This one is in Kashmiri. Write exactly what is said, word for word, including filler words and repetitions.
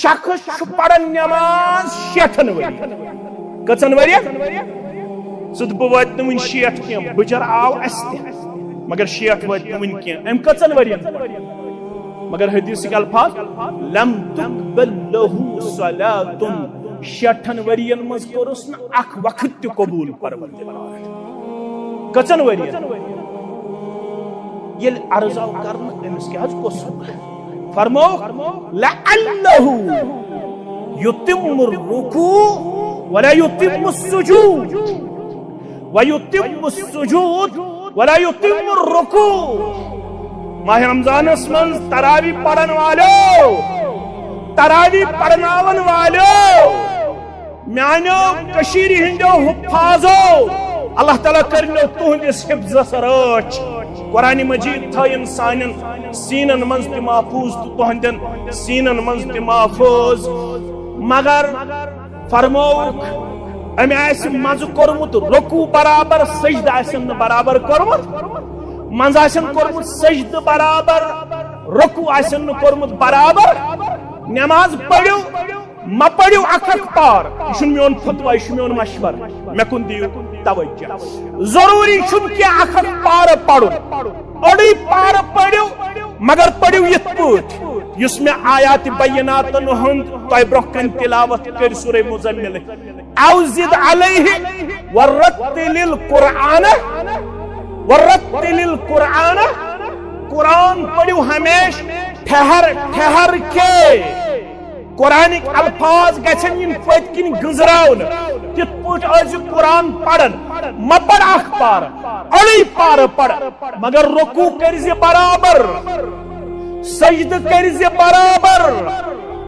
شخص چھُ پران نماز شیٹھن ؤرین۔ کٔژن ؤرین؟ ژٕ تہٕ بہٕ وٲتۍ نہٕ وُنہِ شیٹھ کینٛہہ، بٕجر آو اسہِ تہِ، مگر شیٹھ وٲتۍ نہٕ وُنہِ کینٛہہ۔ أمۍ کٔژن ؤرین پٔر؟ مگر حدیثٕکۍ الفاظ، لم تقبل لہ صلاتن، شیٹھن ؤرین منٛز کوٚرُس نہٕ اکھ وقت تہِ قبول پروردگار۔ کٔژن ؤرین؟ ییٚلہِ عرض آو کرنہٕ، أمِس کیٛاہ حظ قصوٗر؟ فرموو، لعلہ یتم الرکوع ولا یتم السجود، ویتم السجود ولا یتم الرکوع۔ ماہ رمضانس منٛز تراوی پرن والو، تراوی پرناون والو، میانیو کشیرِ ہندیو حفاظو، اللہ تعالیٰ کرنو تہندس حفظس رٲچھ۔ قرآن مجید تھٲیِن سانٮ۪ن سینن منٛز تہِ محفوظ تہٕ تہندٮ۪ن سینن منٛز تہِ محفوظ۔ مگر فرمووُکھ، أمۍ آسہِ منٛزٕ کوٚرمُت رکوع برابر، سجدٕ آسن نہٕ برابر کوٚرمُت، منٛزٕ آسن کوٚرمُت سجدٕ برابر، رکوع آسن نہٕ کوٚرمُت برابر۔ نماز پٔرِو، مہ پٔرِو اکھ اکھ پار۔ یہِ چھُنہٕ میون فتویٰ، یہِ چھُ میون مشورٕ۔ مےٚ کُن دِیِو توجہ۔ ضروٗری چھُنہٕ کینٛہہ اکھ اکھ پارٕ پرُن۔ أڑٕے پارٕ پٔرِو، مگر پٔرِو یِتھ پٲٹھۍ یُس مےٚ آیات بیناتن ہُنٛد تۄہہِ برونٛہہ کنہِ تلاوت کٔرۍ سورہ مزمل۔ او زد علیہ ورتل القرآن، ورتل القرآن۔ قرآن پٔرِو ہمیشہ ٹھہر ٹھہر کے۔ قرآنٕکۍ الفاظ گژھن یِن پٔتۍ کِنۍ گٔنزراونہٕ۔ تِتھ پٲٹھۍ ٲسۍ قرآن پران۔ مہ پَر اکھ پارٕ، أڑٕے پارٕ پَر، مگر رکوع کٔرۍ زِ برابر، سجدٕ کٔرۍ زِ برابر،